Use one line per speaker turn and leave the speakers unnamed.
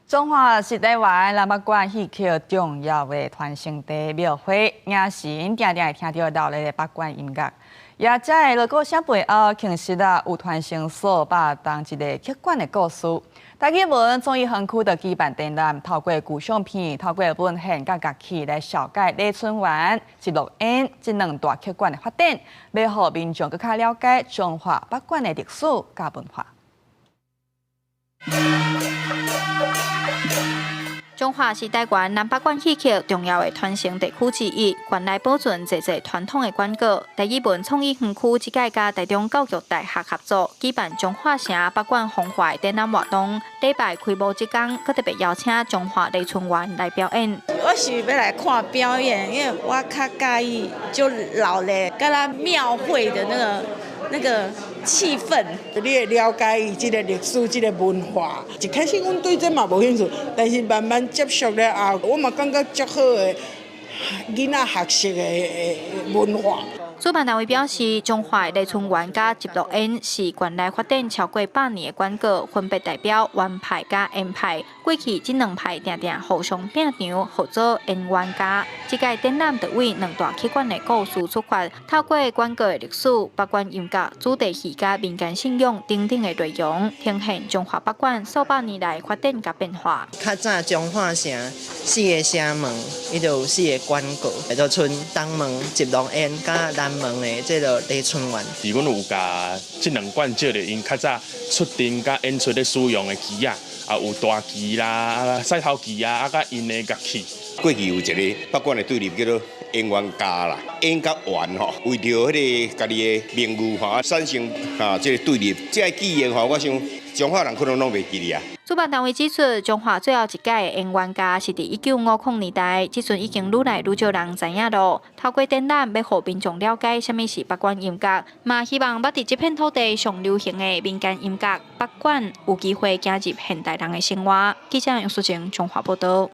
彰化是台灣南北管戲曲重要的傳承地廟會，迎神定定會聽著熱鬧的北管音樂。也這个鑼鼓聲背後，其實啊有傳承數百冬一个曲管的故事。台藝文創意園區就舉辦展覽，透過舊相片、透過文獻佮樂器來紹介麗春園、直樂煙這兩大曲管的發展，欲予民眾閣較了解彰化北管的歷史佮文化。
彰化是台灣南北管戲曲重要的傳承地區之一，縣內保存濟濟傳統的管樂。台藝文創意園區這屆佮台中教育大學合作，舉辦彰化城北管風華展覽活動。禮拜開幕這工，閣特別邀請彰化麗春園來表演。
我是欲來看表演，因為我較佮意就老咧，佮咱廟會的那個氣氛。
你會了解伊這個歷史、這個文化。一開始阮對這嘛無興趣，但是慢慢接觸了後，我嘛感覺足好的囡仔學習的文化。
主辦單位表示，彰化麗春園佮直樂煙是縣內發展超過百年的管樂，分別代表園派佮煙派。過去這兩派定定互相拚場，號做演冤家。這屆展覽就為兩大曲管的故事出發，透過管樂的歷史、北管音樂、主題戲佮民間信仰等等的內容，呈現彰化北管數百年來發展佮變化。
較早彰化城四个城門，伊就有四个管樂，就賰東門直樂煙佮南門的這个麗春園。
佇阮有共這兩管借著𪜶較早出陣佮演出咧使用的旗仔，啊有大旗啦、啊賽頭旗啊，啊佮𪜶的樂器。
過去有一個北管的對立叫做演冤家啦，演佮冤吼，為著彼个家己的名譽吼，產生哈這个對立，這个記憶吼，我想彰化人可能攏袂記得啊。
主辦單位指出，彰化最後一屆的演冤家是佇1950年代，這陣已經愈來愈少人知影囉。透過展覽，欲予民眾了解啥物是北管音樂，嘛希望捌佇這片土地上流行的民間音樂北管有機會行入現代人的生活。記者楊淑靜彰化報導。